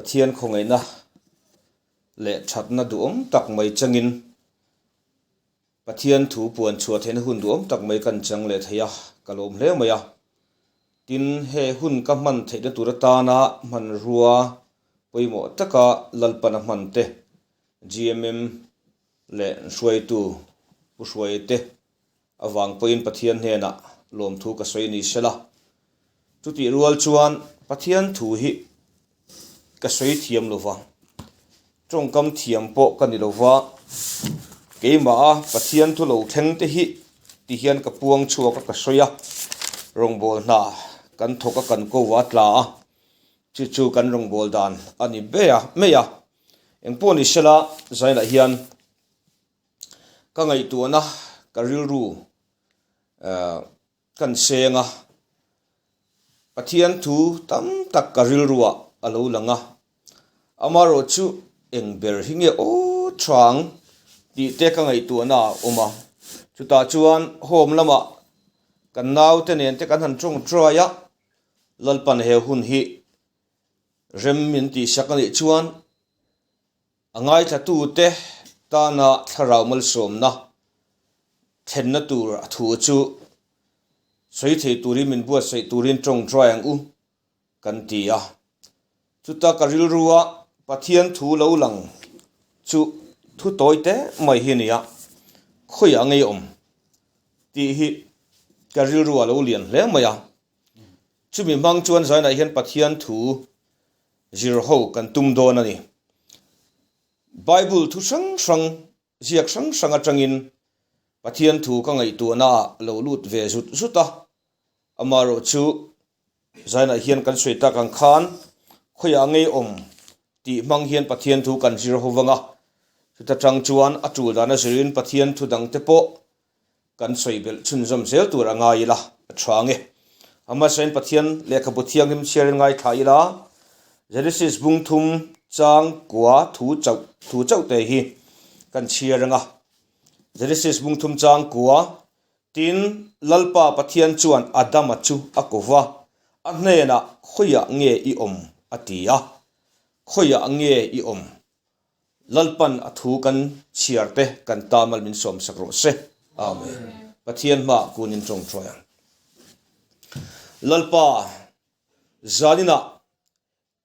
Pathian khawngaihna leh thatna duhawm tak mai changin Pathian thu puan chhuah theihna hun duhawm tak mai kan chang leh thei a, ka lawm hle mai a. Tin, he hun ka hman theihna tur atana hmanrua pawimawh taka Lalpana hman te, GMM leh hruaitu Pu Hruaia te avang pawhin Pathian hnenah lawmthu ka sawi ni sela. Chutih rual chuan Pathian thu hi ka sawi thiam lo va, tawngkam thiam pawh ka ni lo va, keimaha Pathian thu lo thleng te hi ti hian ka puang chhuak a ka sawi a, rawngbâwl hna kan thawk a kan ko a tla a, chu chu kan rawngbâwl dan a ni ber a mai a. Engpawh ni sela zainah hian ka ngaihtuahna ka rilru eh kan seng a, Pathian thu tam tak ka rilruah a lo lang a, amaherawhchu eng ber hi nge aw chang tih te ka ngaihtuahna a awm a, chutah chuan home lamah kan naute nen te kan han tawngtai a, Lalpan he hun hi rem min tihsak a nih chuan A ngaithlatute tana thlarau malsawmna thlenna tur a thu chu sawi thei turin min buatsaih turin tawngtai ang u kan ti a. Chuta ka rilrua Pathian thu lo lang chu thu tawi te mai hi a ni a, khawiah ngei awm tih hi ka rilrua lo lian hle mai a. Chumi hmang chuan zainah hian Pathian thu zir ho kan tum dawn a ni. Bible thu hrang hrang, ziak hrang hrang atangin Pathian thu ka ngaihtuahna ah lo lut ve zut zut a, amaherawh chu zainah hian kan sawi tak ang khan khawiah ngei awm tih hmang hian Pathian thu kan zir ho vang a, chuta tang chuan a tul dana zirin Pathian thu dangte pawh Kan sawi belh chhunzawm zel tur a ngai ila a tha ang e. Hmasain Pathian lehkhabu thianghlim chhiarin ngaithla ila, Genesis bung thum chang kua thu chauh thu chauh te hi kan chhiar ang a. Genesis bung thum chang kua, Tin, Lalpa Pathian chuan Adama chu a ko va, a hnenah, Khawiah nge i awm? a ti a. Khawiah nge i awm? Lalpan a thu kan chhiar te kan ta mal min sawm sak rawh se. Amen. Pathian hmaah kun in tawngtawi ang. Lalpa, zaninah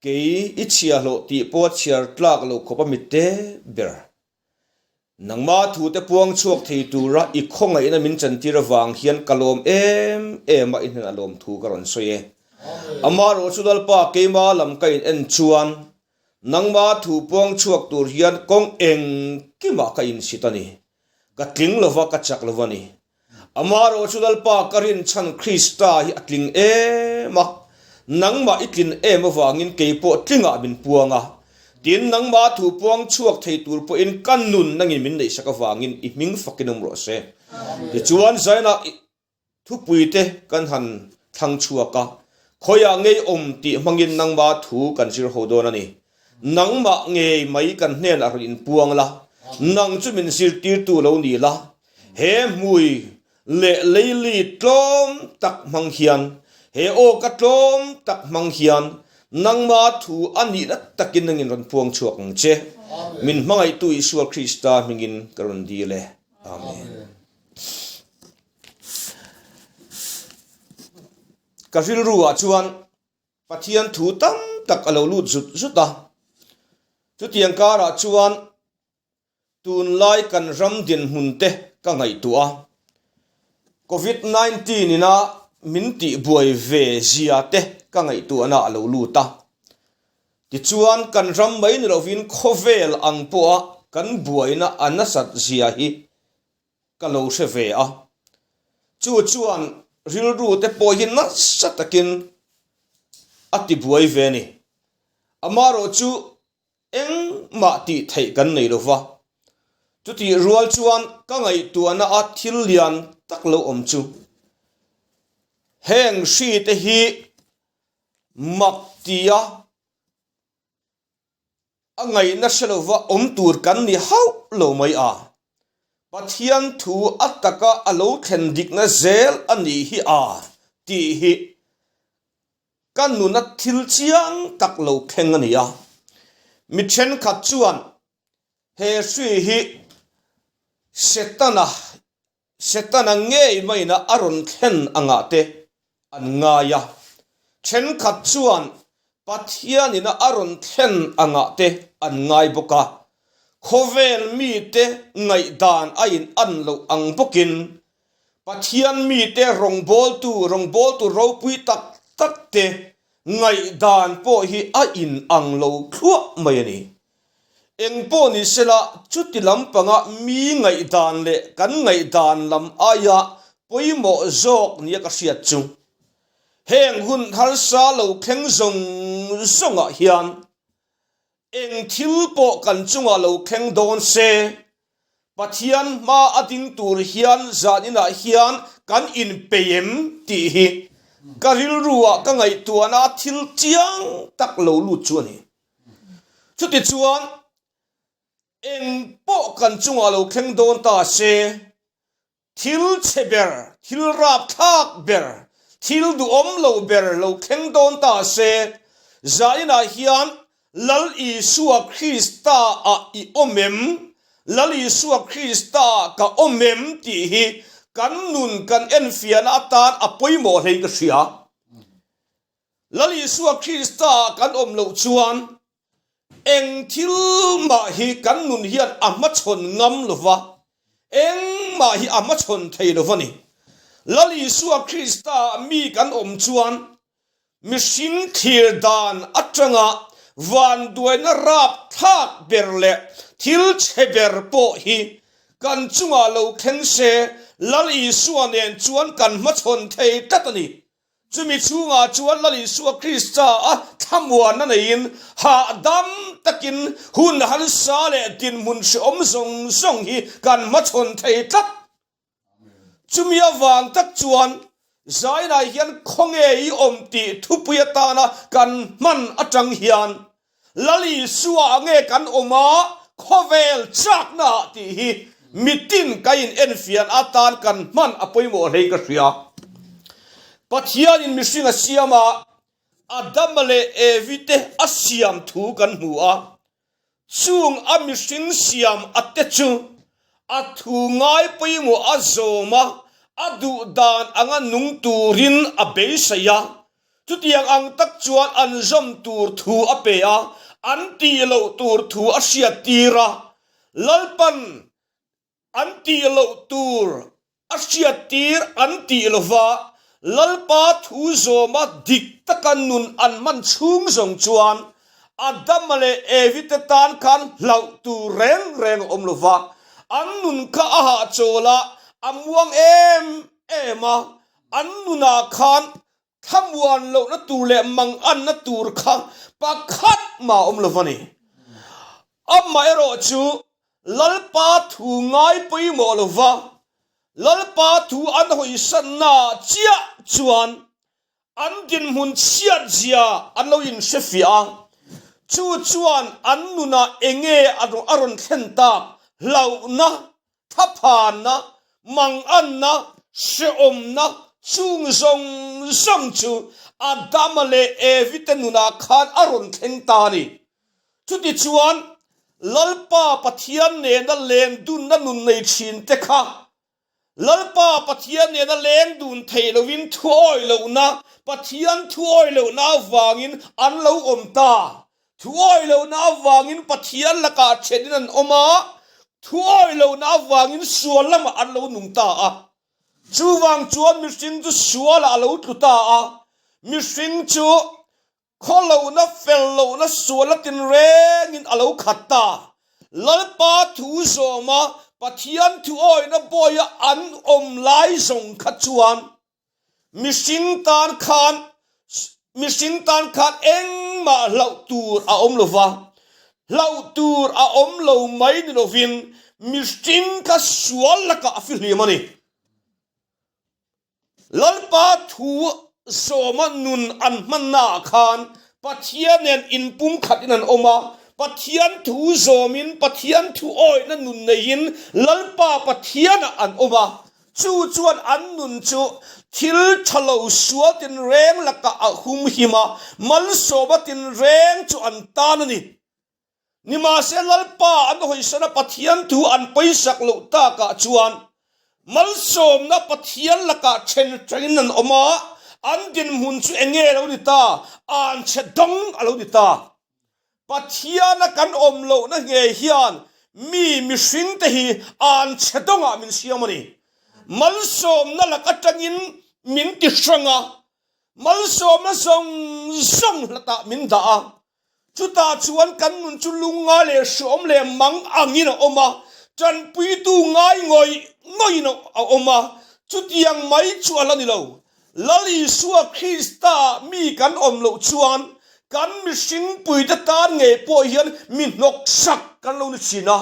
kei i chhiahhlawh tih pawha chhiar tlak lo khawp a mitte ber. Nangma thu te puang chhuak thei tura i khawngaihna min chantir avang hian ka lawm em em a i hnenah lawm thu ka rawn sawi e. Amaherawh chu Lalpa keima lam ka in en chuan Nangma thu puang chhuak tur hian kawng engkimah ka insit a ni. Ka tling lova, ka chak lo a ni. Amaherawh chu Lalpa ka rinchhan Krista hi a tling em a, nangmah i tlin em avangin kei pawh tlingah min puang a. Tin, nangma thu puang chhuak thei tur pawhin ka nun nangin min neihsak avangin i hming fakin awm rawh se. Tichuan, Zainah i. Thupuite kan han thlang chhuak a, khawiah ngei awm tih hmangin nangma thu kan zir ho dawn a ni. Nangmah ngei mai kan hnenah rawn inpuang la, nang chu min zirtirtu lo ni la, he hmui leh leili tlawm tak hmang hian, he aw ka tlawm tak hmang hian nangma thu a nihna takin nangin rawn puang chhuak ang che. Min hmangaihtu Isua Krista hmingin ka rawn dil e. Amen. Ka rilru ah chuan Pathian thu tam tak a lo lut zut zut a, chutiang karah chuan tunlai kan ram dinhmun te ka ngaihtuah a, Covid 19 ina min tihbuai ve zia te ka ngaihtuahna a lo lut a, tichuan kan ram mai ni lovin khawvel ang pawha kan buaina a nasat zia hi ka lo hre ve a, chu chuan rilru te pawh hi nasa takin a ti buai ve a ni. Amaherawh chu engmah tih theih kan nei lo va, chutih rual chuan ka ngaihtuahna a thil lian tak lo awm chu heng hri te hi mak tia A ngaihna hre lova awm tur kan ni hauh lo mai a, Pathian thu a taka a lo thlen dikna zel a nih hi a tih hi ka nuna thil chiang tak lo thleng a ni a. Mi thenkhat chuan he hri hi Setana, Setana ngei maina a rawn thlen angah te an ngai a, thenkhat chuan Pathianina a rawn thlen angah te an ngai bawk a. Khawvel mite ngaihdan a in an loh ang bawkin Pathian mite rawngbawltu, rawngbawltu ropui tak tak te ngaihdan pawh hi a in ang lo thluah mai a ni. Eng pawh ni sela, chuti lampanga mi ngaihdan leh kan ngaihdan lam aia pawimawh zawk nia ka hriat chu, heng hun harsa lo thleng zawng zawngah hian Eng thil pawh kan chungah lo thleng dawn se, Pathian hma a ding tur hian zaninah hian kan inpei em tih hi ka rilruah ka ngaihtuahna a thil chiang tak lo lut chu a ni. Chutichuan, eng pawh kan chungah lo thleng dawn ta se, Thil chhe ber, thil rapthlak ber, thil duhawm lo ber lo thleng dawn ta se, zainah hian Lal Isua Krista ah i awm em? Lal Isua Krista ah ka awm em? tih hi kan nun kan enfiahna atan a pawimawh hlein ka hria. Lal Isua Krista ah kan awm loh chuan Eng thil mah hi kan nun hian a hmachhawn ngam lo va, engmah hi a hmachhawn thei lo va ni. Lal Isua Krista mi kan awm chuan mihring thlir dan atanga vanduaina rapthlak ber leh thil chhe ber pawh hi kan chungah lo thleng se Lal Isua nen chuan kan hmachhawn thei tlat a ni. Chumi chhungah chuan Lal Isua Krista a thlamuanna neiin hahdam takin hun harsa leh dinhmun hrehawm zawng zawng hi kan hmachhawn thei tlat. Chumi avang tak chuan Zainah hian khawnge i awm tih thupui atana kan hman atang hian Lal Isua nge kan awm a, khawvel chakna ah tih hi mitin ka in enfian atan kan hman a pawimawh hlei ka hria. Pathianin mihring a siam a, Adama leh Evi te a siam thu kan hmu a, chung a mihring siam a te chu a thu ngai pawimawh a zawm a, a duh dan anga nung turin a beisei a, Chutiang ang tak chuan an zawm tur thu a pe a, an tih loh tur thu a hriattir a. Lalpan an tih loh tur a hriattir an tih lova, Lalpa thu zawma dik taka nun an hman chhung zawng chuan Adama leh Evi te tan khan hlauh tur reng reng a awm lova, an nun kha a hahchawl a, a muang em em a, An nunah khan thlamuan lohna tur leh manganna tur kha pakhat mah a awm lo va ni. Amaherawh chu Lalpa thu ngai pawimawh lo va, Lalpa thu an hawisannaah chiah chuan an dinhmun chhiatzia an lo inhrefiah a, chu chuan an nunah enge a rawn thlen tak hlauhna Thlaphanna, manganna, hrehawmna chung zawng zawng chu Adama leh Evi te nunah khan a rawn thleng ta a ni. Chutichuan, Lalpa Pathian nena leng dunna nun nei thin te kha Lalpa Pathian nena leng dun thei loin thuawi lohna, Pathian thuawi lohna avangin an lo awm ta. Thuawi lohna avangin Pathian lakah thenin an awm a, thuawi lohna avangin sual lamah an lo nung ta a. Chuvang chuan mihring chu sualah a lo tlu ta a, mihring chu khaw lohna, fel lohna, sualna tinrengin a lo khat ta. Lalpa thu zawma Pathian thuawina bawia an awm lai zawng kha chuan Mihring tan khan mihring tan khan engmah hlauh tur a awm lo va, hlauh tur a awm lo mai ni lovin mihring kha sual lakah a fihlim a ni. Lalpa thu sawma nun an hmannaah khan Pathian nen inpumkhatin an awm a, Pathian thu zawmin Pathian thu awihna nun neiin Lalpa Pathianah an awm a. Chu chuan an nun chu thil tha lo sual tinreng lakah a humhim a, malsawma tinreng chu an tan a ni. Nimahse Lalpa an hawisana Pathian thu an pawisak loh takah chuan malsawmna Pathian lakah then tangin an awm a, an dinhmun chu eng nge lo ni ta? Anchhe dawng a lo ni ta. Pathiana kan awm lohna nge hian mi mihringte hi anchhe dawngah min siam a ni. Malsawmna lak atangin min ti hrang a, malsawmna zawng zawng hlatah min dah a. Chutah chuan kan nun chu lungngai leh hreawm leh mang angin a awm a, tanpuitu ngai ngawih ngawih in a awm a, chutiang mai chu a la ni lo. Lal Isua Krista mi kan awm loh chuan kan mihring puite tan ngei pawh hian mi hnawksak kan lo ni thin a,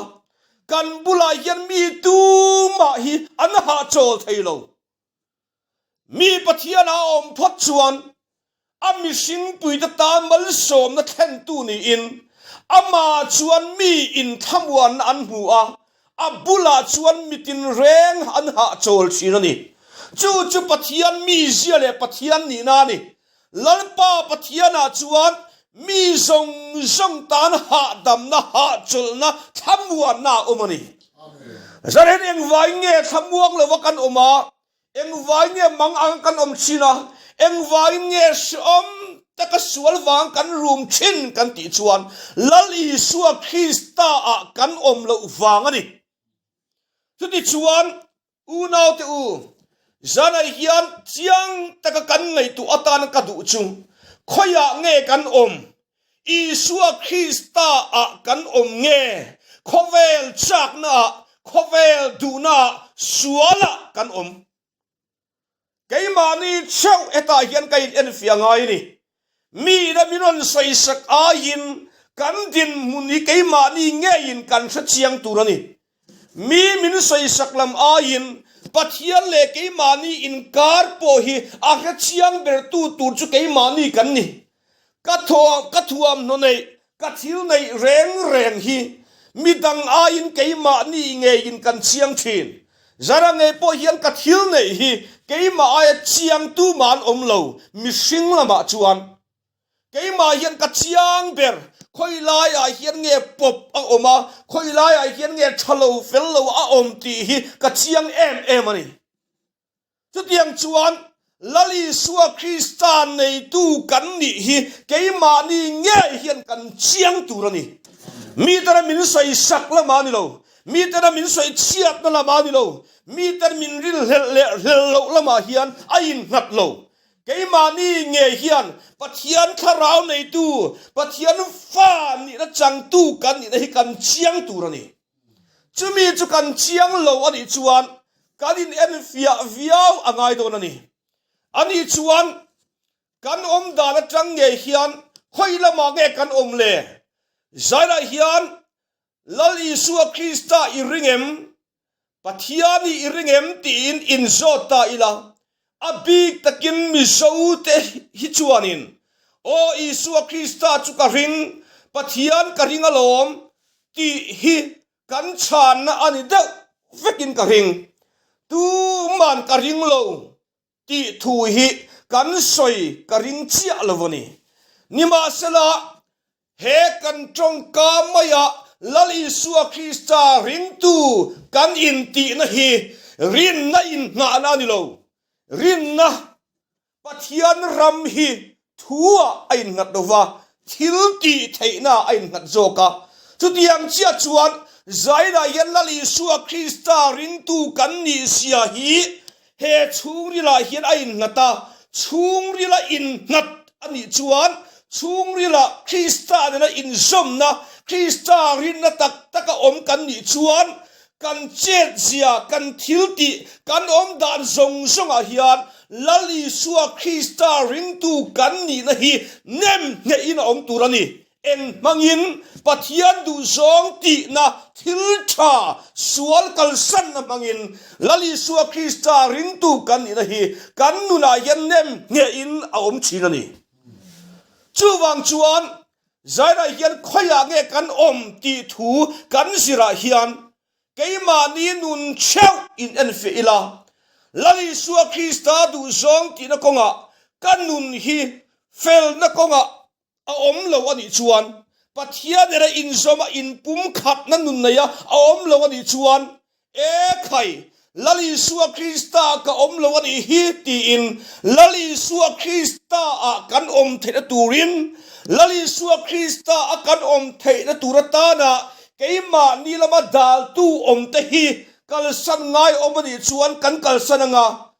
kan bulah hian mi tumah hi an hahchawl thei lo. Mi Pathian a awm phawt chuan a mihring puite tan malsawmna thlentu niin amah chuan mi inthlamuanna an hmu a, a bulah chuan mitin reng an hahchawl thin a ni. Chu chu Pathian mizia leh Pathian nihna a ni. Lalpa Pathianah chuan mi zawng zawng tan hahdamna, hahchawlhna, thlamuanna a awm a ni. Zaren engvai nge thlamuang lova kan awm a, Engvai nge mang ang kan awm thin a, engvaiin nge hreawm taka sual vang kan rum thin kan tih chuan Lal Isua Krista ah kan awm loh vang a ni. Chutichuan unaute u, zanah hian chiang taka kan ngaihtuah atana ka duh chu khawiah nge kan awm? Isua Krista ah kan awm nge? Khawvel chakna ah, khawvel duhna ah, sual ah kan awm? Keimahni theuh hetah hian ka in enfiah ngai a ni. Mi ina min rawn sawisak aiin kan dinhmun hi keimahni ngeiin kan hrechiang tur a ni. Mi min sawisak lam aiin Pathian leh keimahni inkar pawh hi a hrechiang bertu tur chu keimahni kan ni. Ka thaw, ka thuamhnaw neih, ka thil neih reng reng hi midang aiin keimahni ngeiin kan chiang thin. Zara ngei pawh hian ka thil neih hi keimah aia chiang tumah an awm lo, mihring lamah chuan. Keimah hian ka chiang ber, khawi laiah hian nge pawp a awm a, khawi laiah hian nge tha lo fel lo a awm tih hi ka chiang em em a ni. Chutiang chuan Lal Isua Krista neitu kan nih hi keimahni ngei hian kan chiang tur a ni. Mitena min sawi sak lamah a ni lo, mitena min sawi chhiatna lamah a ni lo, miten min rilhlelh leh hlelh loh lamah hian a innghat lo. Keimahni ngei hian Pathian thlarau neitu, Pathian fa nihna changtu kan nihna hi kan chiang tur a ni. Chumi chu kan chiang lo a nih chuan kan in enfiah viau a ngai dawn a ni. A nih chuan kan awm dan atang ngei hian khawi lamah nge kan awm le? Zairah hian Lal Isua Krista i ring em? Pathian i i ring em tiin inzawt ta ila, a bik takin Mizote hi chuanin Aw Isua Krista chu ka ring, Pathian ka ring alawm tih hi kan chhanna a ni deuh vekin ka ring. Tuman ka ring lo tih thu hi kan sawi ka ring chiah lo a ni. Nimahsela, he kan tawngka maia Lal Isua Krista ringtu kan intihna hi rinna inngahna a ni lo. Rinna Pathian ram hi thu-ah a innghat lo va, thil tih theihnaah a innghat zawk a. Chutiang chiah chuan Zainah hian Lal Isua Krista ringtu kan nih zia hi he chhungrilah hian a innghat a, chhungrila innghat a nih chuan chhungrila Krista nena inzawmna, Krista rinna tak taka awm kan nih chuan Kan chetzia, kan thiltih, kan awm dan zawng zawngah hian Lal Isua Krista ringtu kan nihna hi nem hnehin a awm tur a ni. Eng hmangin Pathian duhzawng tihna thil tha sual kalsanna hmangin Lal Isua Krista ringtu kan nihna hi kan nunah hian nem hnehin a awm thin a ni. Chuvang chuan Zairah hian khawiah nge kan awm tih thu kan zirah hian keimahni nun theuh in enfiah ila, Lal Isua Krista duhzawng tihna kawngah ka nun hi felna kawngah a awm lo a nih chuan. Pathian nena inzawma inpumkhatna nun neia a awm lo a nih chuan, E khai, Lal Isua Krista ka awm lo a nih hi tiin Lal Isua Krista ah kan awm theihna turin, Lal Isua Krista a kan awm theihna tur atana keimahni lama daltu awmte hi kalsan ngai awm a nih chuan kan kalsan anga,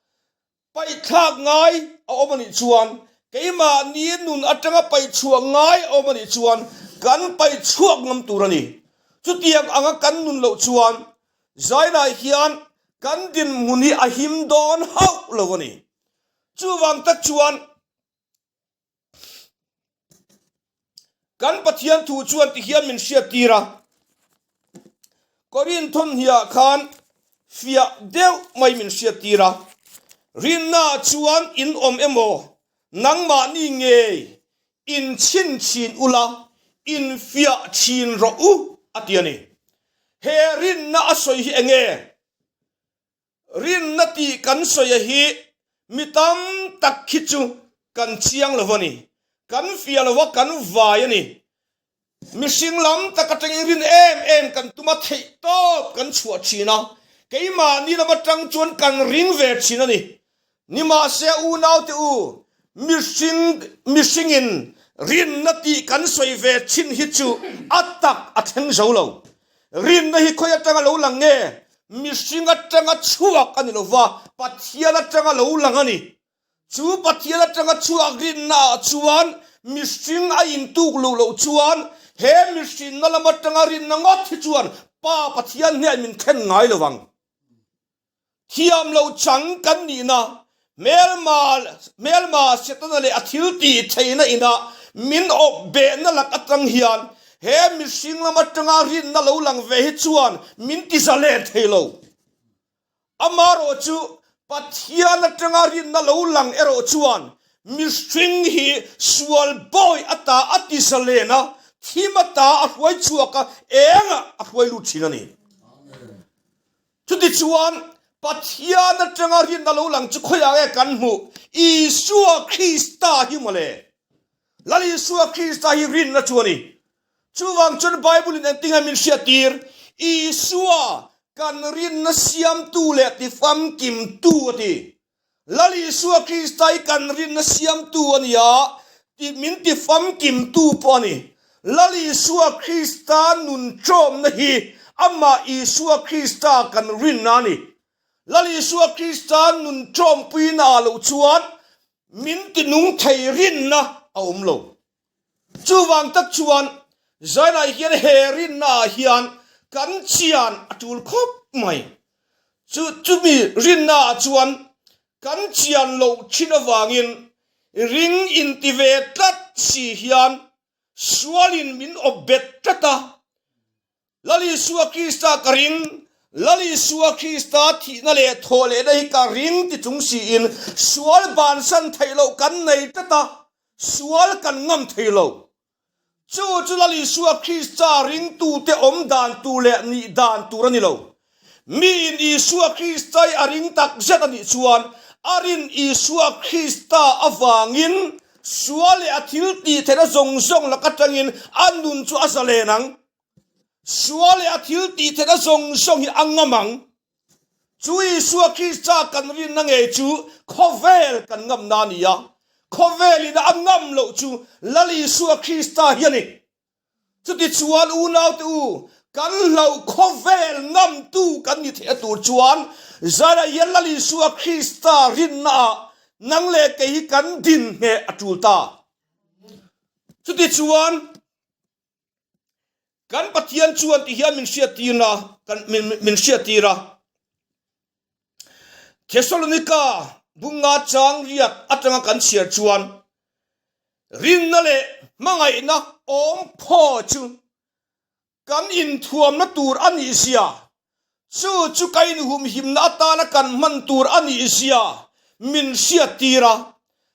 Paihthlak ngai a awm a nih chuan, keimahni nun atanga paihchhuah ngai a awm a nih chuan kan paihchhuak ngam tur a ni. Chutiang anga kan nun loh chuan Zainah hian kan dinhmun hi a him dawn hauh lo a ni. Chuvang tak chuan Kan Pathian thu chuan ti hian min hriat tir a, Korin thawmhniah khan fiah deuh mai min hriat tir a, Rinna chuan in awm emaw, nangmahni ngei in chhin thin ula, in fiah thin rawh u, a ti a ni. He rinna a sawi hi eng nge? Rinna tih kan sawi a hi mi tam tak khi chu kan chiang lo a ni. Kan fiah lo a, kan vai a ni. Mihring lam tak atangin rin em em kan tum a, theih tawp kan chhuah thin a, keimahni lam atang chuan kan ring ve thin a ni. Nimahse unaute u, mihring mihringin rinna tih kan sawi ve thin hi chu a tak a thleng zo lo. Rinna hi khawi atanga lo lang nge? Mihring atanga chhuak a ni lo va, Pathian atanga lo lang a ni. Chu Pathian atanga chhuak rinna ah chuan mihring a intuk luh loh chuan he mihrinna lam atanga rinna ngawt hi chuan Pa Pathian hnen min thlen ngai lo vang. Thiam lo chang kan nihna, hmelma hmelma Setana leh a thil tih theihna ina min awp behna lak atang hian he mihring lam atanga rinna lo lang ve hi chuan min ti za let thei lo. Amarawh chu Pathian atanga rinna lo lang erawh chuan mihring hi sual bawi ata a ti za len a, thim ata a hruai chhuak a, engah a hruai lut thin a ni. Chutichuan, Pathian atanga rinna lo lang chu khawiah nge kan hmuh? Isua Krista hi mawle! Lal Isua Krista hi rinna chu a ni. Chuvang chuan Bible-in engtinge min hriattir? Isua kan rinna siamtu leh tifamkimtu a ti. Lal Isua Krista hi kan rinna siamtu a ni a, min ti famkimtu pawh a ni. Lal Isua Krista nun ṭawmna hi amah Isua Krista kan rinna a ni. Lal Isua Krista nun ṭawmpuina ah loh chuan min ti nung thei rinna a awm lo. Chuvang tak chuan Zainah hian he rinna ah hian kan chian a ṭul khawp mai. Chu chumi rinna ah chuan kan chian loh thin avangin ring inti ve tlat si hian sualin min awp bet tlat a. Lal Isua Krista ka ring, Lal Isua Krista thihna leh thawh lehna hi ka ring ti chung siin sual bansan theih loh kan nei tlat a, sual kan ngam thei lo. Chu chu Lal Isua Krista ringtute awm dan tur leh nih dan tur a ni lo. Miin Isua Krista hi a ring tak zet a nih chuan a rin Isua Krista avangin sual leh a thil tih theihna zawng zawng lak atangin a nun chu a zalen ang. Sual leh a thil tih theihna zawng zawng hi a ngam ang. Chu Isua Krista kan rinna ngei chu khawvel kan ngamna a ni a, khawvelin a ngam loh chu Lal Isua Krista hi a ni. Chutichuan unaute u, kan hlauh khawvel ngamtu kan ni theihna tur chuan zanah hian Lal Isua Krista rinnaah nang leh kei hi kan din ngheh a tul ta. Chutichuan. Kan Pathian chuan ti hian min hriattirna kan min hriattir a. Thesalonika bunga chang riat atanga kan chhiar chuan rinna leh hmangaihna awm phaw chu kan inthuamna tur a nih zia Chu chu ka inhumhimna atana kan hman tur a nih zia min hriattir a,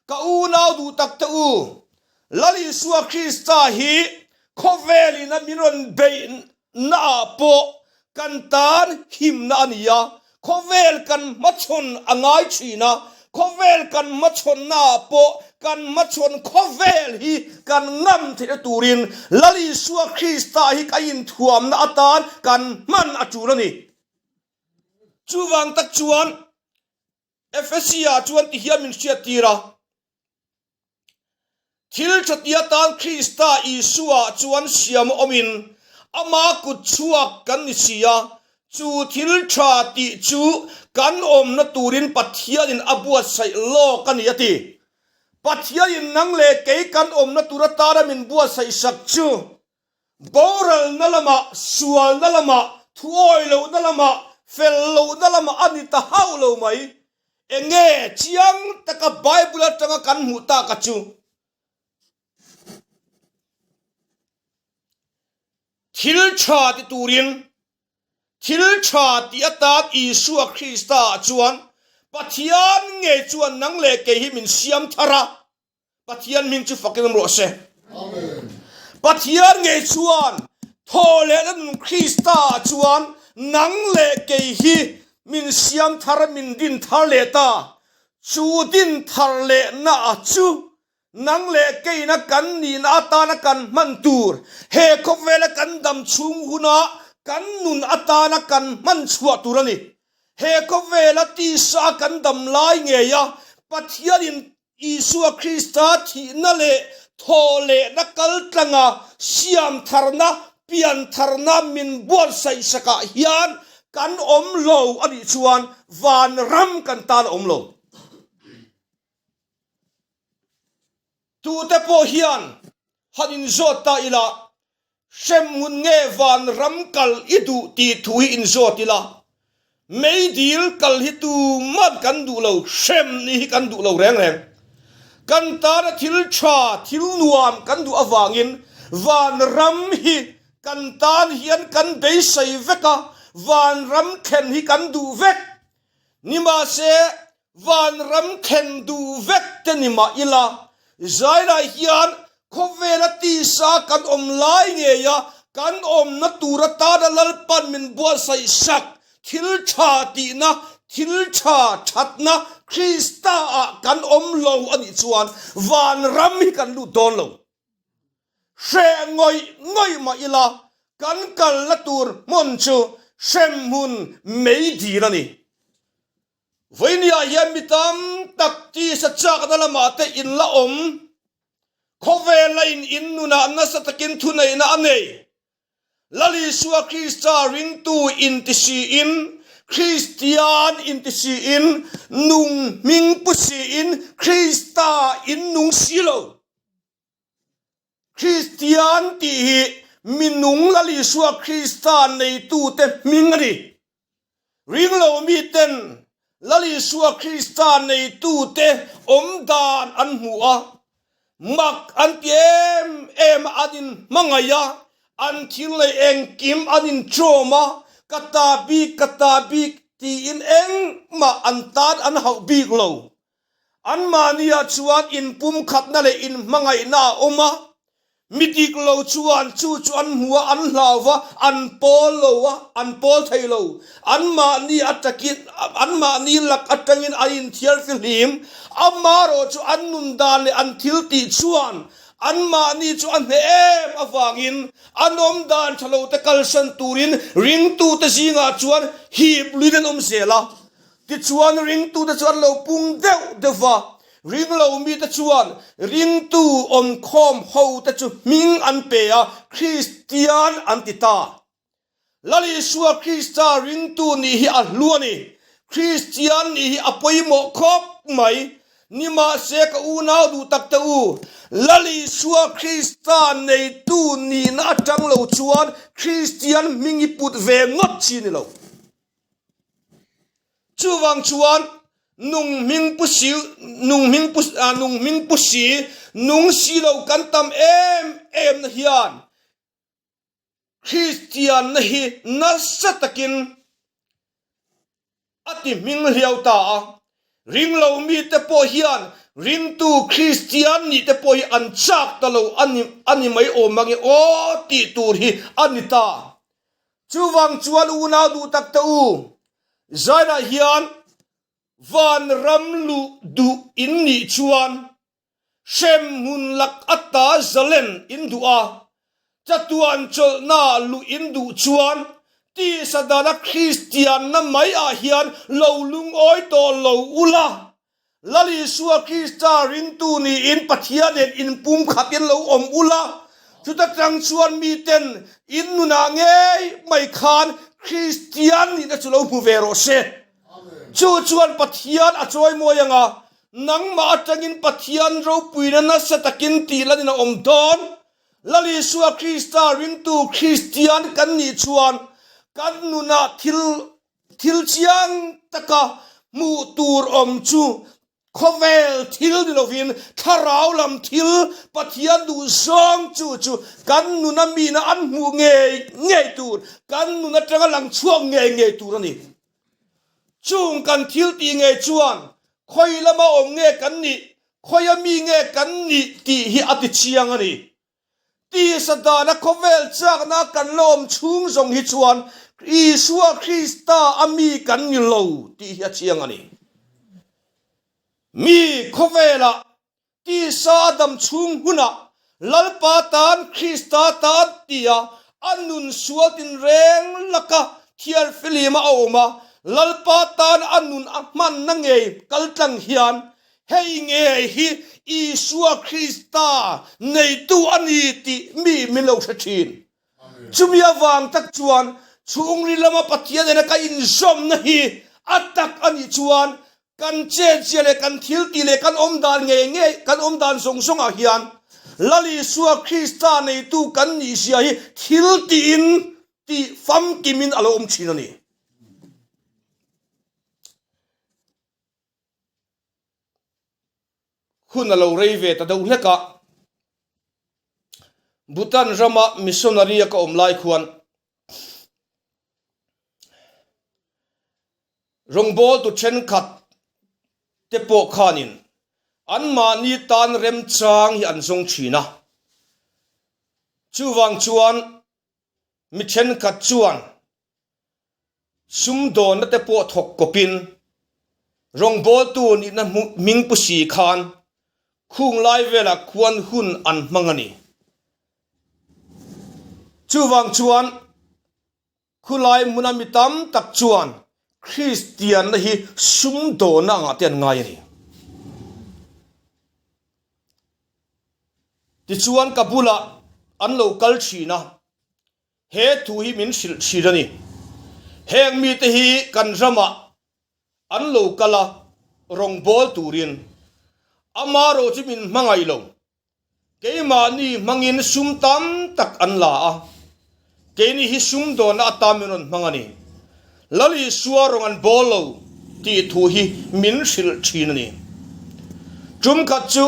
ka unau duh tak te u, Lal Isua Krista hi khawvelin a min rawn beihna ah pawh kan tan himna a ni a, khawvel kan hmachhawn a ngai thin a. Khawvel kan hmachhawnnaah pawh kan hmachhawn khawvel hi kan ngam theihna turin Lal Isua Krista hi kan inthuamna atan kan hman a tul a ni. Chuvang tak chuan Efesia chuan ti hian min hriattir a, Thil tha ti atan Krista Isua chuan siam a awmin ama kut chhuak kan ni si a, chu thil tha tih chu kan awmna turin Pathianin a buatsaih lawk a ni a ti. Pathianin nang leh kei kan awmna tur atana min buatsaih sak chu Boralna lamah, sualna lamah, thuawi lohna lamah, fel lohna lamah a ni ta hauh lo mai. Enge chiang taka Bible atanga kan hmuh taka chu? Thil tha ti turin, thil tha tih atan Isua Krista ah chuan Pathian ngei chuan nang leh kei hi min siam thar a. Pathian hming chu fakin awm rawh se. Pathian ngei chuan thaw lehna nun Krista ah chuan nang leh kei hi min siam thar min din thar leh ta. Chu din thar lehna ah chu nang leh keina kan nihna atana kan hman tur, he khawvela kan dam chhung huna kan nun atana kan hman chhuah tur a ni. He khawvela tisa kan dam lai ngeia Pathianin Isua Krista thihna leh thawhlehna kaltlanga siamtharna, piantharna min buatsaih sakah hian kan awm lo a nih chuan vanram kan tan a awm lo. Tute pawh hian han inzawt ta ila, Hremhmun nge vanram kal i duh tih thu hi inzawt ila, meidil kal hi tuman kan duh lo, hrem ni hi kan duh lo reng reng. Kan tana thil tha, thil nuam kan duh avangin vanram hi kan tan hian kan beisei vek a, vanram thlen hi kan duh vek. Nimahse, Vanram thlen duh vek te ni mah ila, Zailah hian khawvela tisa kan awm lai ngeia kan awmna tur atana Lalpan min buatsaih sak thil tha tihna, thil tha thatna Krista ah kan awm lo a nih chuan vanram hi kan lut dawn lo. Hreh ngawih ngawih mah ila kan kalna tur hmun chu hremhmun meidil a ni. Vawinia hian mi tam tak tisa chakna lamah te in la awm. Khawvela in in nunah nasa takin thuneihna a nei. Lal Isua Krista ringtu inti siin, Kristian inti siin, nung hming pu siin Krista in nung si lo. Kristian tih hi minung Lal Isua Krista neitute hming a ni. Ringlo miten Lal Isua Krista neitute awm dan an hmu a, mak an ti em em a, an inhmangaih a, an thil nei engkim an inṭawm a, ka ta bik, ka ta bik tiin engmah an tan an hauh bik lo. Anmahniah chuan inpumkhatna leh inhmangaihna a awm a, mi dik lo chuan chu chu an hmu a, an hlau va, an pawl lo a, an pawl thei lo. Anmahni atakin, anmahni lak atangin an inthiar fihlim. Amaherawh chu an nun dan leh an thil tih chuan anmahni chu a hneh em avangin an awm dan tha lo te kalsan turin ringtute zingah chuan hip luin an awm zel a. Tichuan ringtute chu an lo pung deuh deuh va, ringlo mite chuan ringtu awmkhawm hote chu hming an pe a, Kristian an ti ta. Lal Isua Krista ringtu nih hi a hlu a ni. Kristian nih hi a pawimawh khawp mai. Nimahse ka unau duh tak te u, Lal Isua Krista neitu nihna atang lo chuan Kristian hming i put ve ngawt chi ni lo. Chuvang chuan nung hming pu si, nung hming pu, ah, nung hming pu si, nung si lo kan tam em em na hian Kristianna hi nasa takin a ti hming hliau ta a. Ringlo mite pawh hian ringtu Kristian nih te pawh hi an chak ta lo a ni, a ni mai awm ang e aw tih tur hi a ni ta. Chuvang chuan unau duh tak te u, Zainah hian. Vanram luh duh in nih chuan hremhmun lak ata zalen in duh a, chatuan chawlhna luh in duh chuan tisa dana Kristianna mai ah hian lo lungawi tawh lo ula, Lal Isua Krista ringtu niin Pathian nen inpumkhat in lo awm ula, chuta tang chuan miten in nunah ngei mai khan Kristian nihna chu lo hmu ve rawh se. Chu chuan Pathian a chawimawi ang a, nangmah atangin Pathian ropuina nasa takin tih lanin a awm dawn. Lal Isua Krista ringtu Kristian kan nih chuan kan nunah thil Thil chiang taka hmuh tur awm chu khawvel thil ni lovin thlarau lam thil Pathian duh zawng chu chu kan nuna mina an hmuh ngei ngei tur, kan nun atanga lang chhuak ngei ngei tur a ni. Chung kan thil tih ngei chuan khawi lama awm nge kan nih, khawia mi nge kan nih tih hi a ti chiang a ni. Tisa dana khawvel chakna kan la awm chhung zawng hi chuan Isua Krista a mi kan ni lo tih hi a chiang a ni. Mi khawvelah tisa a dam chhung hunah Lalpa tan Krista tan tia a nun sual tinreng laka thiarfilima a awm a, Lalpa tan a nun a hmanna ngei kaltlang hian Hei nge hi Isua Krista neitu a ni tih mi min lo hre thin. Chumi avang tak chuan chhungril lama Pathian nena ka inzawmna hi a tak a nih chuan kan chetzia leh kan thiltih leh kan awmdan ngei ngei kan awmdan zawng zawngah hian Lal Isua Krista neitu kan nihzia hi thiltihin tih famkimin a lo awm thin a ni. Hun a lo rei ve ta deuh hlek a, Bhutan rama missionary a ka awm lai khuan rawngbawltu thenkhat te pawh khanin anmahni tan remchang hi an zawng thin a, chuvang chuan mi thenkhat chuan Sumdawnna te pawh thawk kawpin rawngbawltu nihna hming pu si khan khung lai velah khuan hun an hmang a ni. Chuvang chuan khulai hmuna mi tam tak chuan Kristianna hi sumdawnna angah te an ngai a ni. Tichuan ka bulah an lo kal thin a. He thu hi min hrilh thin a ni. Heng mite hi kan ramah an lo kal a, rawngbâwl turin. Amarawh chu min hmangaih lo. Keimahni hmangin sum tam tak an la a, keini hi sumdawnna atan min rawn hmang a ni. Lal Isua rawn an bâwl lo tih thu hi min hrilh thin a ni. Tum khat chu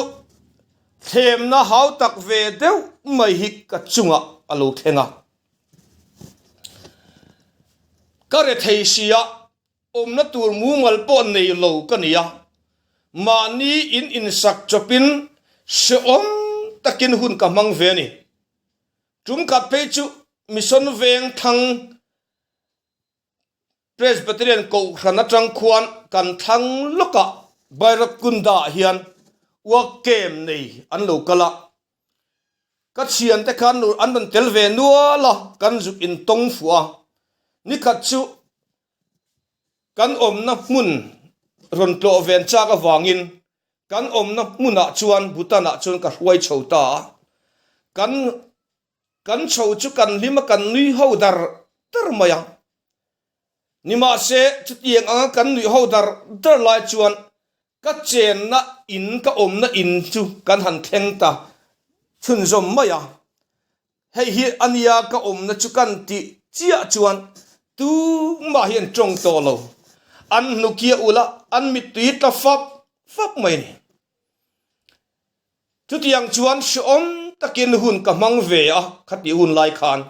Thlemna hau tak ve deuh mai hi ka chungah a lo thleng a. Ka rethei sia, awmna tur mumal pawh nei lo ka ni a. Mahni in insak chawpin hrehawm takin hun ka hmang ve a ni. Tum khat phei chu Mission Veng thlang Presbyterian Kohhran atang khuan kan thlang lawkah Bairakunda ah hian work camp nei an lo kal a, ka thiante khan an rawn tel ve nual a, kan zuk intawng fuh a, nikhat chu kan awmna hmun rawn tlawh ven chak avangin kan awmna hmunah chuan Bhutan ah chuan ka hruai chho ta a, kan Kan chho chu kan hlim a kan nui ho dar dar mai a. Nimahse, chutiang anga kan nuih ho dar dar lai chuan ka chenna in, ka awmna in chu kan han thleng ta chhunzawm mai a. Hei hi a nia ka awmna chu kan tih chiah chuan tumah hi an tawng tawh lo. An hnukia ulh a, an mittui tla fap fap mai a ni. Chutiang chuan hrehawm takin hun ka hmang ve a khatih hun lai khan.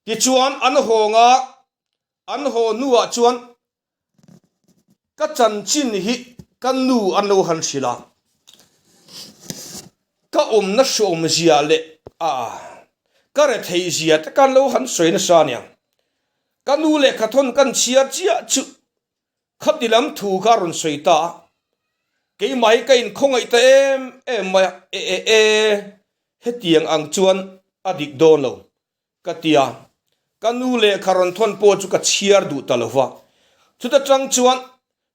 Tichuan an hawng a, an haw hnuah chuan ka chanchin hi ka nu an lo han hrilh a, ka awmna hrehawm zia leh a ka rethei zia te khan lo han sawi nasa aniang. Ka nu lehkhathawn kan chhiar chiah chu. Khati lam thu kha a rawn sawi ta a, keimah hi ka inkhawngaih ta em em mai a, e e e, hetiang ang chuan a dik dawn lo ka ti a, ka nu lehkha rawn thawn pawh chu ka chhiar duh ta lo va, chuta tang chuan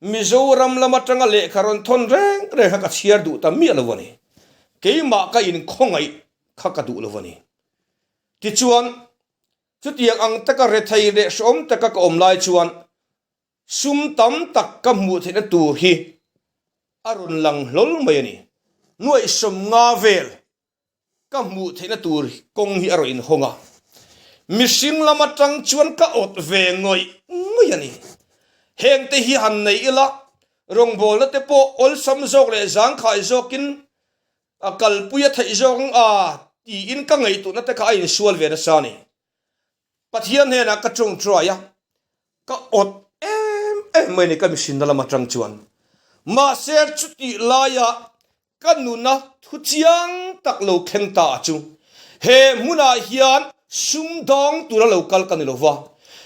Mizoram lam atanga lehkha rawn thawn reng reng kha ka chhiar duh ta miah lo a ni, keimah ka inkhawngaih kha ka duh lo a ni. Tichuan, chutiang ang taka rethei leh hrehawm taka ka awm lai chuan Sum tam tak ka hmuh theihna tur hi a rawn lang hlawl mai a ni. Nuaihsawm nga vel ka hmuh theihna tur kawng hi a rawn inhawng a, mihring lam atang chuan ka awt ve ngawih ngawih a ni. Hengte hi han nei ila, rawngbawlna te pawh awlsam zawk leh zangkhai zawkin a kalpui a theih zawk ang a tiin ka ngaihtuahna te kha a insual ve nasa a ni. Pathian hnenah ka tawngtai a, ka awt em em mai a ni ka mihrinna lam atang chuan. Mahse chutih laia ka nuna thu chiang tak lo thleng ta a chu he hmunah hian sumdawng tura lo kal ka ni lo va,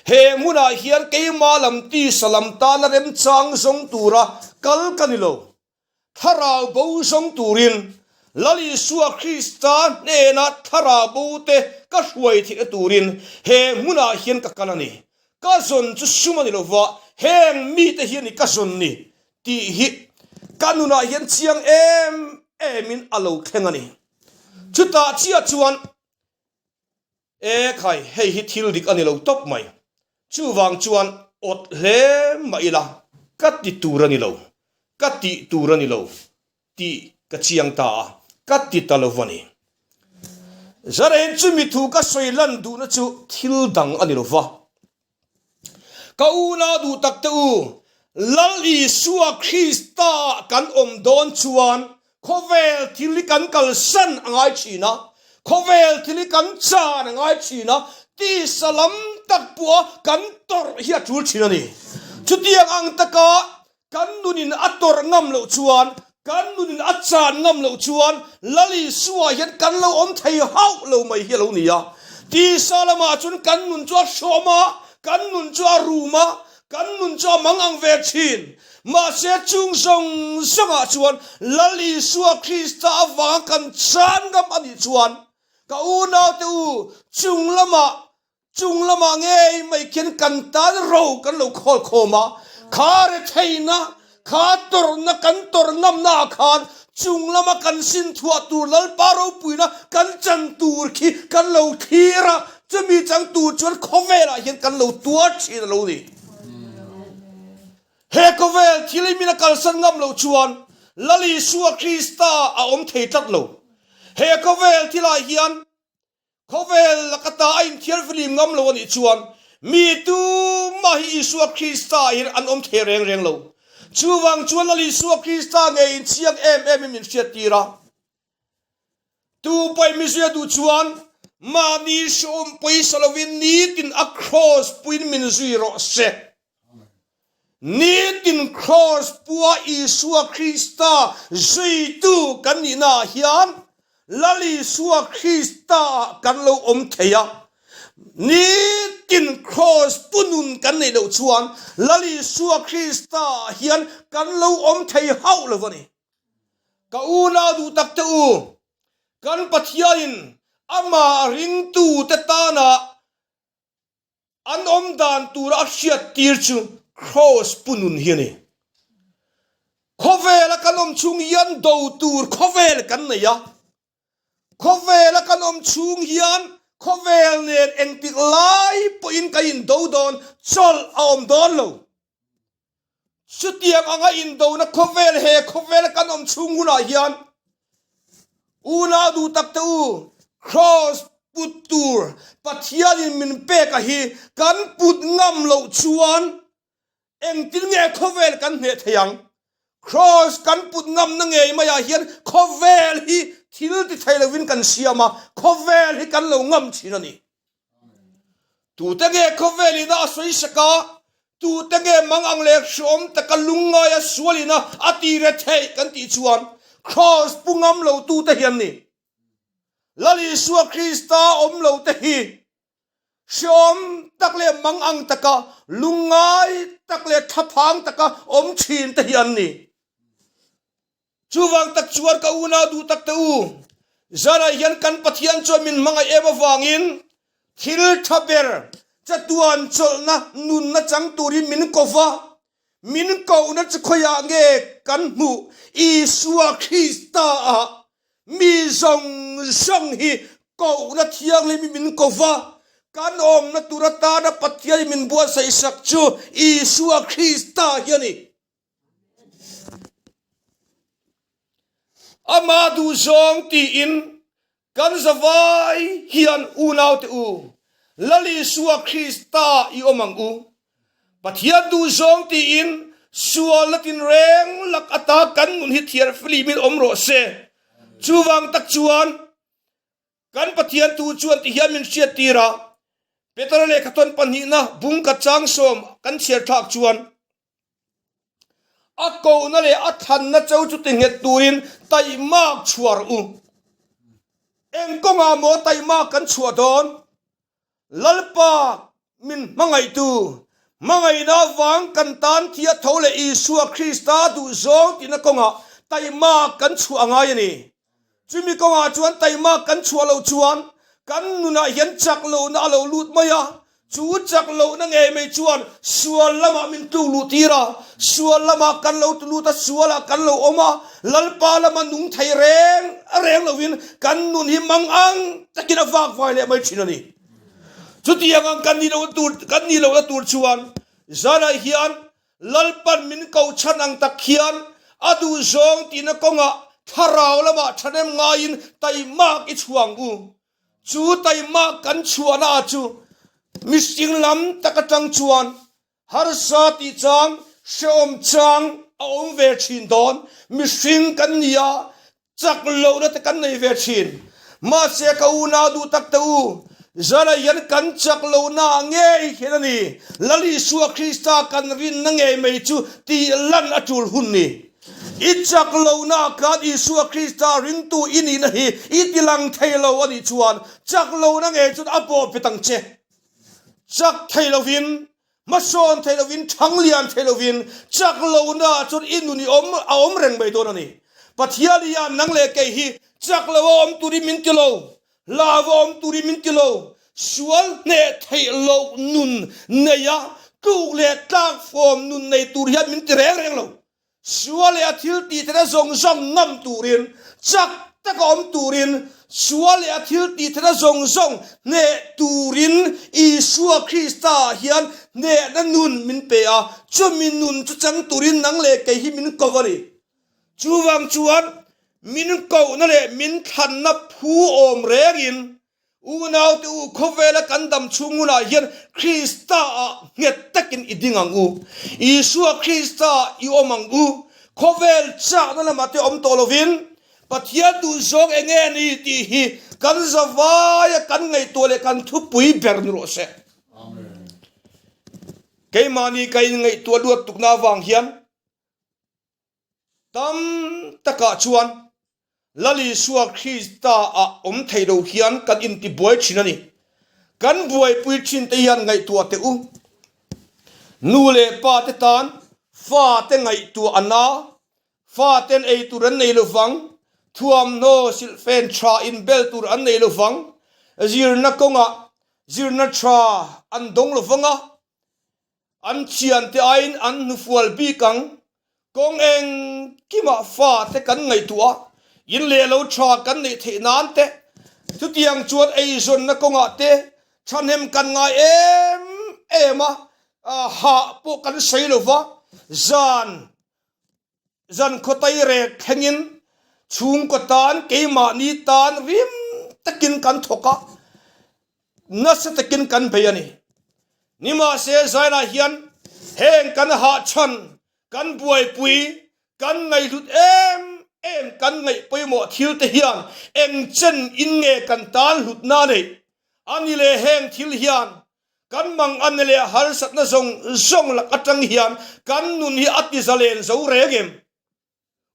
he hmunah hian keima lam tisa lam tana remchang zawng tura kal ka ni lo. Thlarau bo zawng turin Lal Isua Krista hnena thlarau bo te ka hruai theihna turin he hmunah hian ka kal a ni. Ka zawn chu sum a ni lova, heng mite hi a ni ka zawn ni tih hi ka nunah hian chiang em emin a lo thleng a ni. Chutah chiah chuan E khai, hei hi thil dik a ni lo tawp mai. Chuvang chuan awt hle mah ila, ka ti tur a ni lo, ka tih tur a ni lo tih ka chiang ta a, ka ti ta lo va ni. Zaren chumi thu ka sawi lan duhna chu thil dang a ni lo va. Ka unau duh tak te u, Lal Isua Krista ah kan awm dawn chuan khawvel thil hi kan kalsan a ngai thin a, khawvel thil hi kan chan a ngai thin a, tisa lam tak pawha kan tawrh hi a tul thin a ni. Chutiang ang taka Kan nunin a tawrh ngam loh chuan, kan nunin a chan ngam loh chuan Lal Isua hian kan lo awm thei hauh lo mai hi a lo ni a. Tisa lamah chuan kan nun chu a hrawm a, kan nun chu a rum a, kan nun chu a mang ang ve thin. Mahse chung zawng zawngah chuan Lal Isua Krista avanga kan chan ngam a nih chuan ka unaute u chung lamah Chung lamah ngei mai khian kan tan ro kan lo khawl khawm a, kha retheihna, kha tawrhna kan tawrh ngamna ah khan chung lama kan sin thuah tur Lalpa ropuina kan chan tur khi kan lo thlir a, chumi chang tur chuan khawvelah hian kan lo tuar thin a lo ni. He khawvel thil hi min a kalsan ngam loh chuan Lal Isua Krista a awm thei tlat lo. He khawvel thilah hian Khawvel laka ta a inthiarflim ngam lo a nih chuan mi tumah hi Isua Krista ah hian an awm thei reng reng lo. Chuvang chuan Lal Isua Krista nge inchhiak em em in min hriattir a. Tu pawi mi zui a duh chuan mahni hreawm pawisa lovin nitin a kraws puiin min zui rawh se. Nitin kraws pua Isua Krista zuitu kan nihnaah hian Lal Isua Kristaah kan lo awm thei a. Nitin kraws pu nun kan neih loh chuan Lal Isua Kristaah hian kan lo awm thei hauh lo a ni. Ka unau duh tak te u, kan Pathianin amah ringtute tana An awm dan tura a hriat tir chu Kraws pu nun hi a ni. Khawvela kan awm chhung hian do tur khawvel kan nei a. Khawvela kan awm chhung hian khawvel nen engtik lai pawhin kan indo dawn, chawlh a awm dawn lo. Chutiang anga indona khawvel he khawvela kan awm chhung hunah hian unau duh tak te u, Kraws put tur Pathianin min pek a hi kan put ngam loh chuan engtin nge khawvel kan hneh thei ang? Kraws kan put ngamna ngei maiah hian khawvel hi thil ti thei lovin kan siam a, khawvel hi kan lo ngam thin a ni. Tute nge khawvel ina a sawi sak a, tute nge mang ang leh hreawm taka lungngaia sual ina a ti re theih kan tih chuan Kraws pu ngam lo tute hi an ni. Lal Isua Krista awm lo te hi hreawm tak leh mang ang taka lungngai. tak leh thlaphang taka awm thin te hi an ni. Chuvang tak chuan ka unau duh tak te u, zanah hian kan Pathian chuan min hmangaih em avangin thil tha ber chatuan chawlhna nunna chang turin min ko va, min kohna chu khawiah nge kan hmuh? Isua Krista ah mi zawng zawng hi kohna thianghlim in min ko va, kan awmna tur atana Pathian in min buatsaih sak chu Isua Krista hi a ni. Amah duhzawng tiin kan zavai hian unaute u, Lal Isua Krista i awm ang u. Pathian duhzawng tiin sualna tinreng lak ata kan nun hi thiar filimin awm rawh se. Chuvang tak chuan Kan Pathian tu chuan ti hian min hriat tir a, Petera lehkhathawn pahnihna bung ka chang sawm kan chhiar thlak chuan a kohna leh a thlanna cho chu ti nghet turin taihmak chhuar u. Eng kawngah maw taihmak kan chhuah dawn? Lalpa min hmangaihtu, hmangaihna avang kan tan thia tho leh Isua Krista duhzawng tihna kawngah taihmak kan chhuah a ngai a ni. Chumi kawngah chuan taihmak kan chhuah loh chuan kan nunah hian chak lohna a lo lut mai a, Chu chak lohna ngei mai chuan sual lamah min tluk luh tir a, sual lamah kan lo tu lut a, sualah kan lo awm a, Lalpa lama nung thei reng reng lovin kan nun hi mang ang takin a vak vai leh mai thin a ni. Chutiang ang kan nih lohna tur kan nih lohna tur chuan zanah hian Lalpan min ko chhan ang tak hian a duhzawng tihna kawngah thlarau lamah thahnem ngaiin taimak i chhuang u. Chu taima kan chhuahna ah chu mihring lam tak atang chuan harsa tih chang, hrehawm chang a awm ve thin dawn. Mihring kan ni a, chak lohna te kan nei ve thin. Mahse ka unau duh tak te u, zanah hian kan chak lohna ah ngei hian a ni. Lal Isua Krista kan rinna ngei mai chu tih lan a tul hun ni. I chak lohna khan Isua Krista ringtu i nihna hi i tilang thei lo a nih chuan chak lohna ngei chuan a bawh pet ang che. Chak thei lovin, hmasawn thei lovin, thang lian thei lovin chak lohna ah chuan i nun i awm a awm reng mai dawn a ni. Pathian hian nang leh kei hi chak lo a awm turin min ti lo, hlau a awm turin min ti lo, sual hneh theih loh nun neia tluk leh tlak fawm nun nei tur hian min ti reng reng lo. Sual leh a thil tih theihna zawng zawng ngam turin, chak taka awm turin, sual leh a thil tih theihna zawng zawng hneh turin Isua Krista ah hian hnehna nun min pe a, chumi nun chu chang turin nang leh kei hi min ko a ni. Chuvang chuan min kohna leh min thlanna phu awm rengin Unaute u, khawvela kan dam chhung hunah hian Krista ah nghet takin i ding ang u. Isua Krista ah i awm ang u. Khawvel chakna lamah te awm tawh lovin, Pathian duhzawng eng nge ni tih hi kan zavaia kan ngaihtuah leh kan thupui ber ni rawh se. Keimahni ka inngaihtuah luat tukna avang hian Tam takah chuan Lal Isua Krista ah awm thei lo hian kan intibuai thin a ni. Kan buaipui thin te hian ngaihtuah teh u. Nu leh pa te tan fa te ngaihtuah a na, fa ten ei tur an nei lovang, thuamhnaw silhfen tha inbel tur an nei lovang, zirna kawngah zirna tha an dawng lovang a, An thiante aiin an hnufual bik ang. Kawng engkimah fate kan ngaihtuah a, in leh lo tha kan neih theih nan te, chutiang chuan eizawnna kawngah te thahnem kan ngai em em a, hah pawh kan sawi lo va, zan Zan khawtai rek thlengin chhungkaw tan keimahni tan rim takin kan thawk a, nasa takin kan bei a ni. Nimahse Zainah hian heng kan hahchhan, kan buaipui, kan ngaihhlut em em, kan ngaih pawimawh thil te hian eng chen in nge kan tan hlutna neih a ni le heng thil hian Kan mangan leh harsatna zawng zawng lak atang hian kan nun hi a ti zalen zo reng em?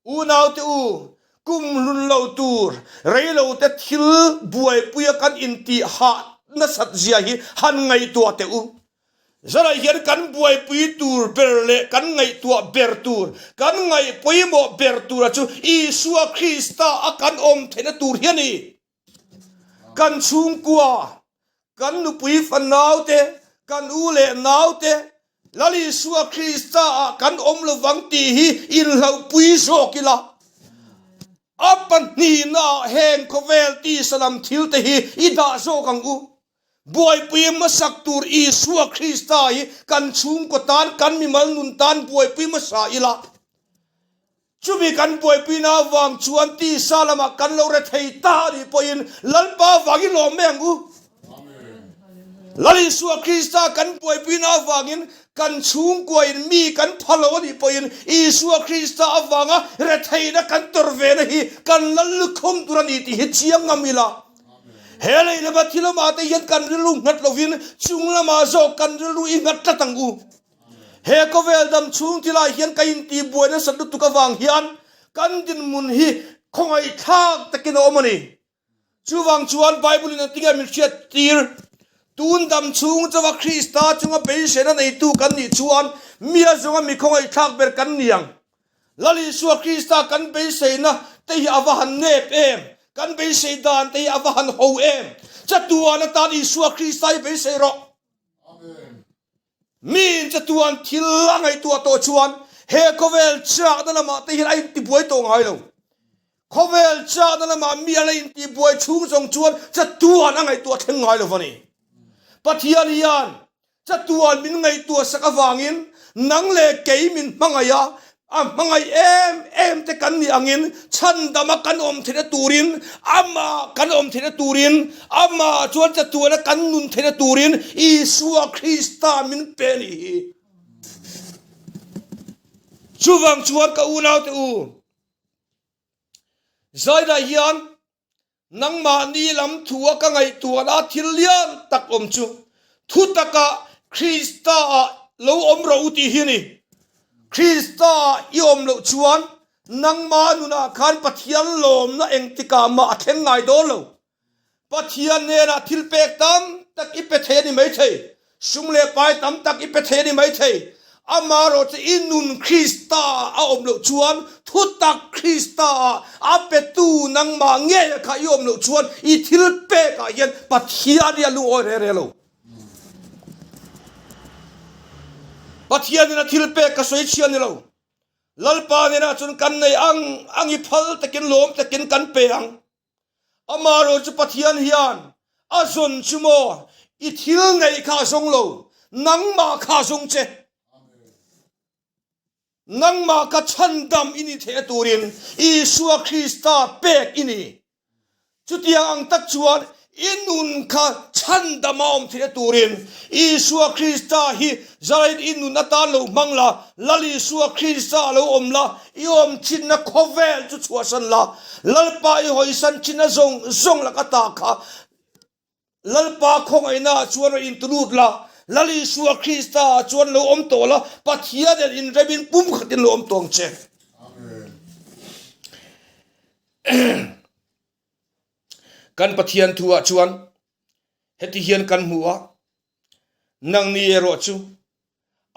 Unaute u, kum hlun lo tur reilote thil buaipuia kan intih hah nasat zia hi han ngaihtuah teh u. Zanah hian kan buaipui tur ber leh kan ngaihtuah ber tur, kan ngaih pawimawh ber tura chu Isua Krista a kan awm theihna tur hi a ni. Kan chhungkua, kan nupui fanaute, kan u leh naute, Lal Isua Krista ah kan awm lovang tih hi inhlauhpui zawk ila. A pahnihnaah heng khawvel tisa lam thilte hi i dah zawk ang u. Buaipui hmasak tur Isua Krista hi kan chhungkaw tan, kan mimal nun tan buaipui hmasa ila. Chumi kan buaipuina avang chuan tisa lamah kan lo re thei ta a nih pawhin Lalpa avangin lawm mai ang u. Lal Isua Krista kan buaipuina avangin kan chhungkuain mi kan pha lo a nih pawhin Isua Krista avanga retheihna kan tawrh vena hi kan lal lukhum tur a ni tih hi chiang ngam ila. He lei lama thil awmah te hian kan rilru nghat lovin chung lamah zawk kan rilru i nghat tlat ang u. He khawvel dam chhung thilai hian ka intihbuai nasat lutuk avang hian kan dinhmun hi khawngaihthlak takin a awm a ni. Chuvang chuan Bible in engtinge min hriat tir? Tun dam chhung chauha Krista chunga beiseina neitu kan nih chuan mi a zawnga mi khawngaihthlak ber kan ni ang. Lal Isua Krista kan beiseina te hi a va han nep em? Kan beisei dan te hi a va han ho em? Chatuan atan Isua Krista hi beisei rawh. Miin chatuan thil a ngaihtuah tawh chuan he khawvel chakna lamah te hian a intibuai tawh ngai lo. Khawvel chakna lamah mi a la intibuai chhung zawng chuan chatuan a ngaihtuah thleng ngai lo va ni. Pathian hian chatuan min ngaihtuah sak avangin nang leh kei min hmangaih a, A hmangaih em em te kan nih angin chhandama kan awm theihna turin, amah kan awm theihna turin, amah chuan chatuana kan nun theihna turin Isua Krista min pe a nih hi. Chuvang chuan ka unaute u, Zaidai hian Nangmahni lam thua ka ngaihtuahna thil lian tak awm chu thutaka Krista-ah lo awm rawh u tih hi a ni. Krista-ah i awm loh chuan nangmah nunah khan Pathian lawmna engtikah mah a thleng ngai dawn lo. Pathian hnenah thil pek tam tak i pe thei a ni maithei. Sum leh pai tam tak i pe thei a ni maithei. Amaherawhchu i nun Krista ah a awm loh chuan, thutak Krista ah a petu nangmah ngei a kha i awm loh chuan i thil pek ah hian Pathian hi a lungawi re re lo. Pathian in a thil pek ka sawi chhia ni lo. Lalpa hnenah chuan kan nei ang ang i phal takin lawm takin kan pe ang. Amaherawh chu Pathian hian a zawn chu maw i thil neih kha a zawng lo, nangmah kha a zawng che. Nangmah kha chhandam i ni theih turin Isua Krista pek i ni. Chutiang ang tak chuan i nun kha chhandam a awm theih turin Isua Krista hi zarain i nun atan lo hmang la, Lal Isua Krista a lo awm la, I awm thinna khawvel chu chhuahsan la, Lalpa i hawisan thinna zawng zawng laka ta kha Lalpa khawngaihna ah chuan rawn intulut la, Lal Isua Krista ah chuan lo awm tawh la, Pathian nen inremin pumkhatin lo awm tawh ang che. Kan Pathian thu ah chuan heti hian kan hmu a, Nangni erawh chu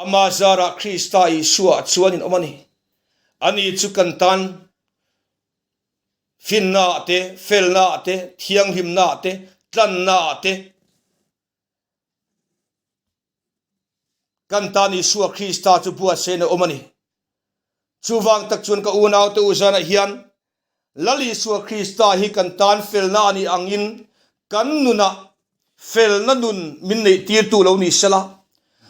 Ama zarah Krista Isua chuan in awm a ni. Ani chu kan tan finnaah te, felnaah te, thianghlimnaah te, tlannaah te, kan tan Isua Krista chu buatsain a awm a ni. Chuvang tak chuan ka unaute u zanah hian Lal Isua Krista hi kan tan felna a nih angin kan nunah felna nun min neihtirtu lo ni sela.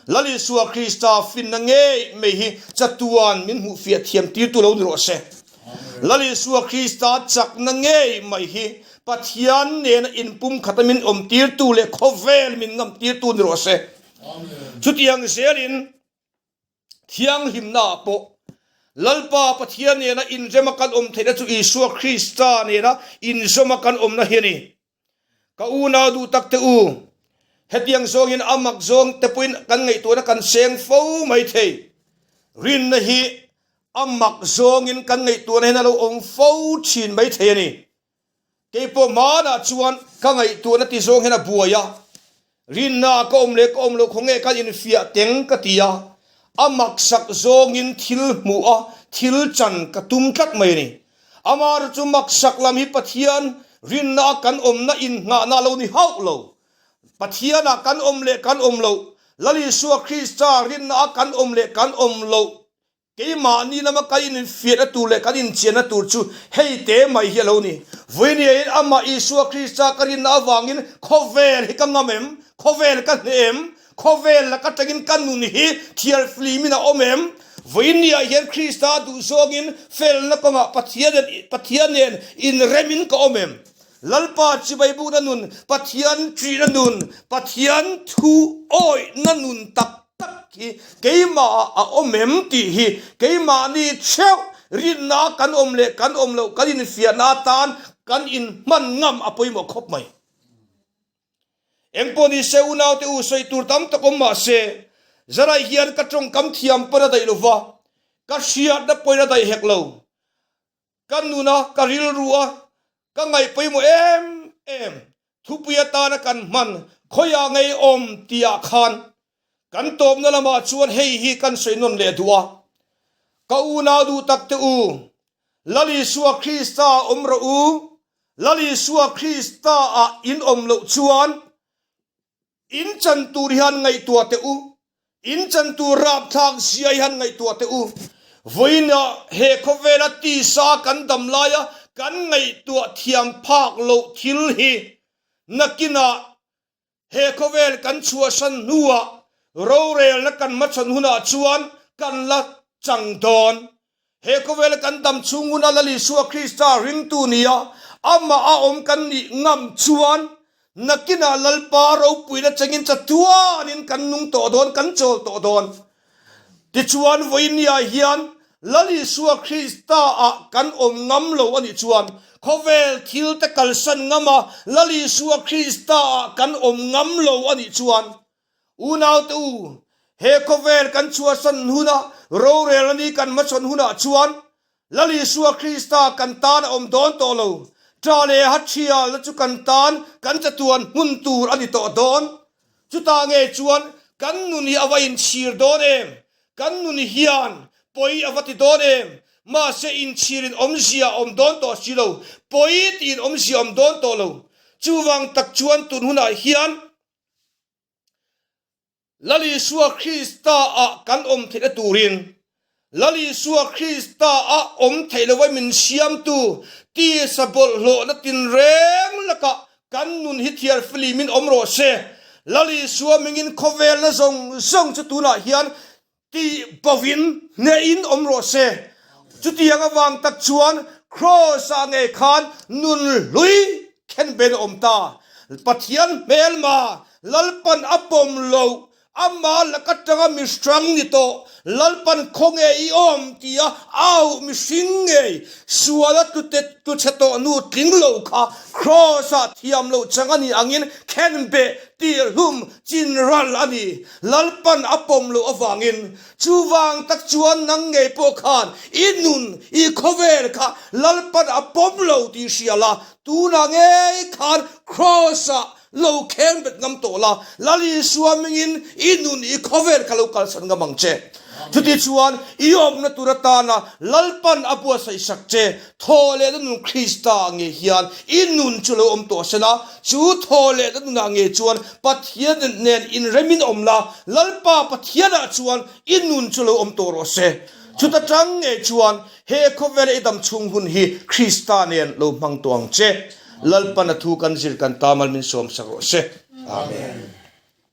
Lal Isua Krista finna ngei mai hi chatuan min hmuhfiah thiamtirtu lo ni rawh se. Lal Isua Krista chakna ngei mai hi Pathian nena inpumkhata min awmtirtu leh khawvel min ngamtirtu ni rawh se. Chutiang zelin Thianghlimnaah pawh Lalpa Pathian nena inrema kan awm theihna chu Isua Krista nena inzawma kan awmna hi a ni. Ka unau duh tak te u, hetiang zawngin a mak zawng te pawhin kan ngaihtuahna kan seng fo mai thei. Rinna hi a mak zawngin kan ngaihtuahna hian a lo awm fo thin mai thei a ni. Keipawh hmanah chuan ka ngaihtuahna ti zawng hian a buai a. Rinna ka awm leh ka awm loh khawnge kan infiah teng ka ti a, a maksak zawngin thil hmuh a thil chan ka tum tlat mai a ni. Amaherawh chu maksak lam hi Pathian rinna a kan awmna innghahna a lo ni hauh lo. Pathianah kan awm leh kan awm loh, Lal Isua Krista rinna a kan awm leh kan awm loh Keimahni lama kan infiahna tur leh kan inchianna tur chu hei te mai hi a lo ni. Vawinia in amah Isua Krista ka rinna avangin khawvel hi ka ngam em? Khawvel ka hneh em? Khawvel laka tangin ka nun hi thiarflimin a awm em? Vawinia hian Krista duh zawngin felna kawngah Pathian Pathian nen inremin ka awm em? Lalpa chibai bukna nun, Pathian ṭihna nun, Pathian thu awihna nun tak tak hi keimahah a awm em tih hi keimahni theuh rinna kan awm leh kan awm loh kan infiahna atan kan inhman ngam a pawimawh khawp mai. Engpawh ni se unaute u sawi tur tam tak awm mah se Zarai hian ka tawngkam thiam pawn a daih lova, ka hriatna pawhin a daih hek lo. Ka nun a, ka rilru a, ka ngaih pawimawh em em thupui atana kan hman khawiah ngei awm tihah khan kan tawpna lamah chuan hei hi kan sawi nawn leh duh a, Ka unau duh tak te u, Lal Isua Krista ah awm rawh u, Lal Isua Krista ah in awm loh chuan In chan tur hian ngaihtuah teh u, in chan tur rapthlak zia hian ngaihtuah teh u. Vawiinah he khawvela tisa kan dam laia kan ngaihtuah thiam phak loh thil hi nakinah he khawvel kan chhuahsan hnuah rorelna kan hmachhawn hunah chuan kan la chang dawn. He khawvela kan dam chhung huna Lal Isua Krista ringtu nia amah a awm kan nih ngam chuan nakinah Lalpa ropuina chengin chatuanin kan nung tawh dawn, kan chawl tawh dawn. Tichuan vawinia hian Lal Isua Krista ah kan awm ngam lo a nih chuan khawvel thil te kalsan ngam a Lal Isua Krista ah kan awm ngam lo a nih chuan Unaute u, he khawvel kan chhuahsan huna rorelna ni kan hmachhawn hunah chuan Lal Isua Krista kan tan a awm dawn tawh lo. Ṭa leh hathialna chu kan tan kan chatuan hmun tur a ni tawh dawn. Chutah ngei chuan kan nun hi a va inchhir dawn em? Kan nun hian pawi a va ti dawn em? Mahse inchhirin awmzia a awm dawn tawh si lo, pawi tiin awmzia a awm dawn tawh lo. Chuvang tak chuan tun hunah hian Lal Isua Krista ah kan awm theihna turin Lal Isua Krista ah awm theih lova min siamtu tisa bawlhhlawhna tinreng lakah kan nun hi thiar filimin awm rawh se. Lal Isua mingin khawvelna zawng zawng chu tunah hian Tih bovin hnehin awm rawh se. Chutiang avang tak chuan Kraws-ah ngei khan nun hlui khenben a awm ta. Pathian hmelma Lalpan a pawm loh, ama laka tanga mihrang ni tawh, Lalpan khawnge i awm tia au mihring ngei suala tluchhe tawh nu tling lo kha Kraws-ah thiam loh chang a nih angin khenbeh tihhlum chinral a ni. Lalpan a pawm loh avangin chuvang tak chuan nang ngei pawh khan i nun, i khawvel kha Lalpan a pawm lo tih hria la, tunah ngei khan Kraws-ah lo kheng bet ngam tawh la, Lal Isua mingin i nun, i khawvel kha lo kalsan ngam ang che. Chutichuan i awmna tur atana Lalpan a buatsaih sak che Thaw lehna nun Krista ngei hian i nun chu lo awm tawh sela, chu thaw lehna nunah ngei chuan Pathian nen inremin awm la, Lalpa Pathianah chuan i nun chu lo awm tawh rawh se. Chuta tang ngei chuan he khawvela i dam chhung hun hi Krista nen lo hmang tawh ang che. Lalpan a thu kan zir kan ta mal min sawmsak rawh se. Amen.